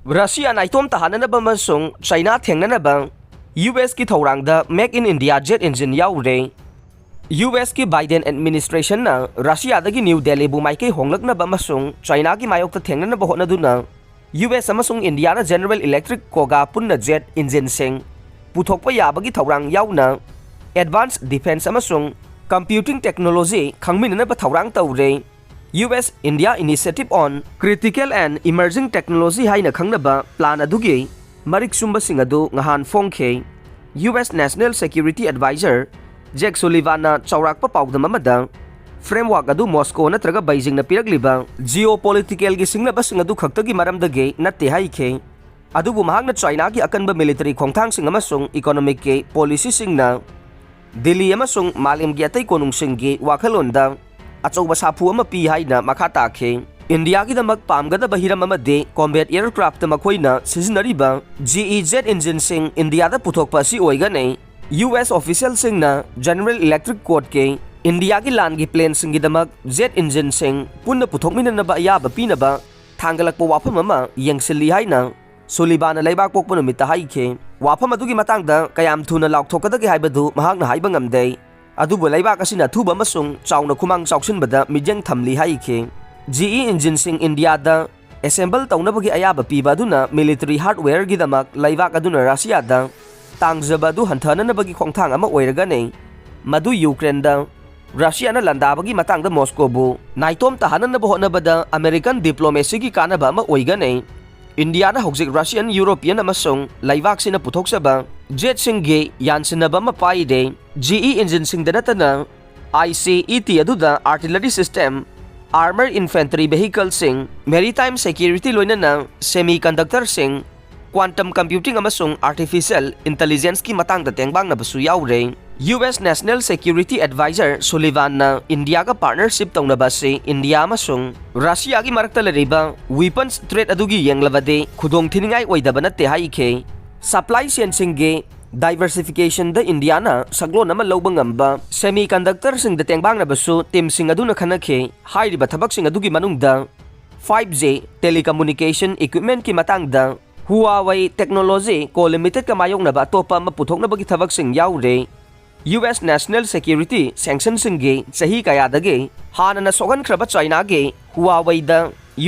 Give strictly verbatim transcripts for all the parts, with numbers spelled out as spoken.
Russia ꯅꯥꯏꯇꯣꯝ ꯇꯥꯍꯟꯅꯅꯕ ꯑꯃꯁꯨꯡ China ꯊꯦꯡꯅꯅꯕ U ꯑꯦꯁꯀꯤ ꯊꯧꯔꯥꯡꯗ Make in India jet engine ꯌꯥꯎꯔꯦ꯫ ꯌꯨ ꯑꯦꯁꯀꯤ ꯕꯥꯏꯗꯦꯟ ꯑꯦꯗꯃꯤꯅꯤꯁꯇ꯭ꯔꯦꯁꯟꯅ ꯔꯁꯤꯌꯥꯗꯒꯤ ꯅ꯭ꯌꯨ ꯗꯦꯜꯂꯤꯕꯨ ꯃꯥꯏꯀꯩ ꯍꯣꯡꯂꯛꯅꯕ ꯑꯃꯁꯨꯡ ꯆꯥꯏꯅꯥꯒꯤ ꯃꯥꯌꯣꯛꯇ ꯊꯦꯡꯅꯅꯕ ꯍꯣꯠꯅꯗꯨꯅ ꯌꯨ ꯑꯦꯁ ꯑꯃꯁꯨꯡ ꯏꯟꯗꯤꯌꯥꯅ ꯖꯦꯅꯔꯦꯜ ꯏꯂꯦꯛꯇ꯭ꯔꯤꯛ ꯀꯣꯒꯥ ꯄꯨꯟꯅ ꯖꯦꯠ ꯏꯟꯖꯤꯟꯁꯤꯡ ꯄꯨꯊꯣꯛꯄ ꯌꯥꯕꯒꯤ ꯊꯧꯔꯥꯡ ꯌꯥꯎꯅ ꯑꯦꯗꯚꯥꯟꯁ ꯗꯤꯐꯦꯟꯁ ꯑꯃꯁꯨꯡ ꯀꯝꯄ꯭ꯌꯨꯇꯤꯡ ꯇꯦꯛꯅꯣꯂꯣꯖꯤ ꯈꯪꯃꯤꯟꯅꯅꯕ ꯊꯧꯔꯥꯡ ꯇꯧꯔꯦ꯫ U S India Initiative on Critical and Emerging Technology ꯍꯥꯏꯅ ꯈꯪꯅꯕ ꯄ꯭ꯂꯥꯟ ꯑꯗꯨꯒꯤ ꯃꯔꯤꯛ ꯆꯨꯝꯕꯁꯤꯡ ꯑꯗꯨ ꯉꯍꯥꯟ ꯐꯣꯡꯈꯤ꯫ U S National Security Advisor Jake Sullivanꯅ ꯆꯥꯎꯔꯥꯛꯄ ꯄꯥꯎꯗꯝ ꯑꯃꯗ ꯐ꯭ꯔꯦꯝꯋꯥꯔꯛ ꯑꯗꯨ ꯃꯣꯁꯀꯣ ꯅꯠꯇ꯭ꯔꯒ ꯕꯩꯖꯤꯡꯅ ꯄꯤꯔꯛꯂꯤꯕ ꯖꯤꯑꯣ ꯄꯣꯂꯤꯇꯤꯀꯦꯜꯒꯤ ꯁꯤꯡꯅꯕꯁꯤꯡ ꯑꯗꯨ ꯈꯛꯇꯒꯤ ꯃꯔꯝꯗꯒꯤ ꯅꯠꯇꯦ ꯍꯥꯏꯈꯤ꯫ ꯑꯗꯨꯕꯨ ꯃꯍꯥꯛꯅ ꯆꯥꯏꯅꯥꯒꯤ ꯑꯀꯟꯕ ꯃꯤꯂꯤꯇꯔꯤ ꯈꯣꯡꯊꯥꯡꯁꯤꯡ ꯑꯃꯁꯨꯡ ꯏꯀꯣꯅꯣꯃꯤꯛꯀꯤ ꯄꯣꯂꯤꯁꯤꯁꯤꯡꯅ ꯗꯤꯜꯂꯤ ꯑꯃꯁꯨꯡ ꯃꯥꯂꯦꯝꯒꯤ ꯑꯇꯩ ꯀꯣꯅꯨꯡꯁꯤꯡꯒꯤ ꯋꯥꯈꯜꯂꯣꯟꯗ ꯑꯆꯧꯕ ꯁꯥꯐꯨ ꯑꯃ ꯄꯤ ꯍꯥꯏꯅ ꯃꯈꯥ ꯇꯥꯈꯤ꯫ ꯏꯟꯗꯤꯌꯥꯒꯤꯗꯃꯛ ꯄꯥꯝꯒꯗꯕ ꯍꯤꯔꯝ ꯑꯃꯗꯤ ꯀꯣꯝꯕꯦꯠ ꯑꯦꯌꯔꯀ꯭ꯔꯥꯐꯇ ꯃꯈꯣꯏꯅ ꯁꯤꯖꯤꯟꯅꯔꯤꯕ ꯖꯤꯏ ꯖꯦꯠ ꯏꯟꯖꯤꯟꯁꯤꯡ ꯏꯟꯗꯤꯌꯥꯗ ꯄꯨꯊꯣꯛꯄ ꯑꯁꯤ ꯑꯣꯏꯒꯅꯤ꯫ ꯌꯨ ꯑꯦꯁ ꯑꯣꯐꯤꯁꯤꯌꯦꯜꯁꯤꯡꯅ ꯖꯦꯅꯔꯦꯜ ꯏꯂꯦꯛꯇ꯭ꯔꯤꯛ ꯀꯣꯔꯠꯀꯤ ꯏꯟꯗꯤꯌꯥꯒꯤ ꯂꯥꯟꯒꯤ ꯄ꯭ꯂꯦꯟꯁꯤꯡꯒꯤꯗꯃꯛ ꯖꯦꯠ ꯏꯟꯖꯤꯟꯁꯤꯡ ꯄꯨꯟꯅ ꯄꯨꯊꯣꯛꯃꯤꯟꯅꯅꯕ ꯑꯌꯥꯕ ꯄꯤꯅꯕ ꯊꯥꯡꯒꯠꯂꯛꯄ ꯋꯥꯐꯝ ꯑꯃ ꯌꯦꯡꯁꯤꯜꯂꯤ ꯍꯥꯏꯅ ꯁꯨꯂꯤꯕꯥꯅ ꯂꯩꯕꯥꯛꯄꯣꯛꯄ ꯅꯨꯃꯤꯠꯇ ꯍꯥꯏꯈꯤ꯫ ꯋꯥꯐꯝ ꯑꯗꯨꯒꯤ ꯃꯇꯥꯡꯗ ꯀꯌꯥꯝ ꯊꯨꯅ ꯂꯥꯎꯊꯣꯛꯀꯗꯒꯦ ꯍꯥꯏꯕꯗꯨ ꯃꯍꯥꯛꯅ ꯍꯥꯏꯕ ꯉꯝꯗꯦ꯫ ꯑꯗꯨꯕꯨ ꯂꯩꯕꯥꯛ ꯑꯁꯤꯅ ꯑꯊꯨꯕ ꯑꯃꯁꯨꯡ ꯆꯥꯎꯅ ꯈꯨꯃꯥꯡ ꯆꯥꯎꯁꯤꯟꯕꯗ ꯃꯤꯠꯌꯦꯡ ꯊꯝꯂꯤ ꯍꯥꯏꯈꯤ꯫ ꯖꯤꯏ ꯏꯟꯖꯤꯟꯁꯤꯡ ꯏꯟꯗꯤꯌꯥꯗ ꯑꯦꯁꯦꯝꯕꯜ ꯇꯧꯅꯕꯒꯤ ꯑꯌꯥꯕ ꯄꯤꯕ ꯑꯗꯨꯅ ꯃꯤꯂꯤꯇꯔꯤ ꯍꯥꯔꯗꯋꯦꯌꯔꯒꯤꯗꯃꯛ ꯂꯩꯕꯥꯛ ꯑꯗꯨꯅ ꯔꯁꯤꯌꯥꯗ ꯇꯥꯡꯖꯕ ꯑꯗꯨ ꯍꯟꯊꯍꯟꯅꯕꯒꯤ ꯈꯣꯡꯊꯥꯡ ꯑꯃ ꯑꯣꯏꯔꯒꯅꯤ꯫ ꯃꯗꯨ ꯌꯨꯀ꯭ꯔꯦꯟꯗ ꯔꯁꯤꯌꯥꯅ ꯂꯥꯟꯗꯥꯕꯒꯤ ꯃꯇꯥꯡꯗ ꯃꯣꯁꯀꯣꯕꯨ ꯅꯥꯏꯇꯣꯝ ꯇꯥꯍꯟꯅꯅꯕ ꯍꯣꯠꯅꯕꯗ ꯑꯃꯦꯔꯤꯀꯟ ꯗꯤꯄ꯭ꯂꯣꯃꯦꯁꯤꯒꯤ ꯀꯥꯟꯅꯕ ꯑꯃ ꯑꯣꯏꯒꯅꯤ꯫ ꯏꯟꯗꯤꯌꯥꯅ ꯍꯧꯖꯤꯛ ꯔꯁꯤꯌꯥꯟ, ꯌꯨꯔꯣꯄꯤꯌꯟ ꯑꯃꯁꯨꯡ ꯂꯩꯕꯥꯛꯁꯤꯡꯅ ꯄꯨꯊꯣꯛꯆꯕ ꯖꯦꯠꯁꯤꯡꯒꯤ ꯌꯥꯟꯁꯤꯟꯅꯕ ꯑꯃ ꯄꯥꯏꯔꯦ꯫ ꯖꯤꯏ ꯏꯟꯖꯤꯟꯁꯤꯡꯗ ꯅꯠꯇꯅ ꯑꯥꯏ ꯁꯤ ꯏ ꯇꯤ ꯑꯗꯨꯗ artillery system, armor infantry vehicleꯁꯤꯡ, maritime security ꯂꯣꯏꯅꯅ semiconductorꯁꯤꯡ, quantum computing ꯑꯃꯁꯨꯡ artificial intelligenceꯀꯤ ꯃꯇꯥꯡꯗ ꯇꯦꯡꯕꯥꯡꯅꯕꯁꯨ ꯌꯥꯎꯔꯦ꯫ U S National Security Advisor ꯁꯨꯂꯤꯚꯥꯟꯅ ꯏꯟꯗꯤꯌꯥꯒ partnership ꯇꯧꯅꯕ ꯑꯁꯤ ꯏꯟꯗꯤꯌꯥ ꯑꯃꯁꯨꯡ ꯔꯁꯤꯌꯥꯒꯤ ꯃꯔꯛꯇ ꯂꯩꯔꯤꯕ weapons trade ꯑꯗꯨꯒꯤ ꯌꯦꯡꯂꯕꯗꯤ ꯈꯨꯗꯣꯡꯊꯤꯅꯤꯡꯉꯥꯏ ꯑꯣꯏꯗꯕ ꯅꯠꯇꯦ ꯍꯥꯏꯈꯤ꯫ Supply chainꯁꯤꯡꯒꯤ diversificationꯗ ꯏꯟꯗꯤꯌꯥꯅ ꯁꯛꯂꯣꯟ ꯑꯃ ꯂꯧꯕ ꯉꯝꯕ semiconductorꯁꯤꯡꯗ ꯇꯦꯡꯕꯥꯡꯅꯕꯁꯨ teamꯁꯤꯡ ꯑꯗꯨꯅ ꯈꯟꯅꯈꯤ꯫ ꯍꯥꯏꯔꯤꯕ ꯊꯕꯛꯁꯤꯡ ꯑꯗꯨꯒꯤ ꯃꯅꯨꯡꯗ five G telecommunication equipmentꯀꯤ ꯃꯇꯥꯡꯗ Huawei Technology Co Limitedꯀ ꯃꯥꯌꯣꯛꯅꯕ ꯑꯇꯣꯞꯄ ꯑꯃ ꯄꯨꯊꯣꯛꯅꯕꯒꯤ ꯊꯕꯛꯁꯤꯡ ꯌꯥꯎꯔꯦ꯫ U S National Security Sanctionꯁꯤꯡꯒꯤ ꯆꯍꯤ ꯀꯌꯥꯗꯒꯤ ꯍꯥꯟꯅꯅ ꯁꯣꯛꯍꯟꯈ꯭ꯔꯕ Chinaꯒꯤ Huaweiꯗ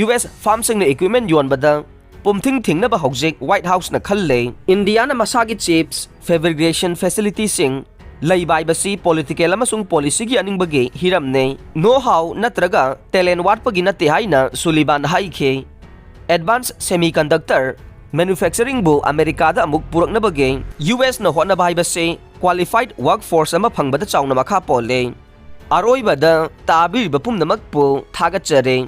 U S firmꯁꯤꯡꯅ equipment ꯌꯣꯟꯕꯗ ꯄꯨꯝꯊꯤꯡ ꯊꯤꯡꯅꯕ ꯍꯧꯖꯤꯛ White Houseꯅ ꯈꯜꯂꯦ꯫ ꯏꯟꯗꯤꯌꯥꯅ ꯃꯁꯥꯒꯤ chips fabrication facilityꯁꯤꯡ ꯂꯩꯕ ꯍꯥꯏꯕꯁꯤ political ꯑꯃꯁꯨꯡ policyꯒꯤ ꯑꯅꯤꯡꯕꯒꯤ ꯍꯤꯔꯝꯅꯤ꯫ Know how ꯅꯠꯇ꯭ꯔꯒ talent ꯋꯥꯠꯄꯒꯤ ꯅꯠꯇꯦ ꯍꯥꯏꯅ ꯁꯨꯂꯤꯕꯥꯟ ꯍꯥꯏꯈꯤ꯫ Advanced semiconductor manufacturingꯕꯨ ꯑꯃꯦꯔꯤꯀꯥꯗ ꯑꯃꯨꯛ ꯄꯨꯔꯛꯅꯕꯒꯤ U Sꯅ ꯍꯣꯠꯅꯕ ꯍꯥꯏꯕꯁꯤ qualified workforce ꯑꯃ ꯐꯪꯕꯗ ꯆꯥꯎꯅ ꯃꯈꯥ ꯄꯣꯜꯂꯤ꯫ ꯑꯔꯣꯏꯕꯗ ꯇꯥꯕꯤꯔꯤꯕ ꯄꯨꯝꯅꯃꯛꯄꯨ ꯊꯥꯒꯠꯆꯔꯤ꯫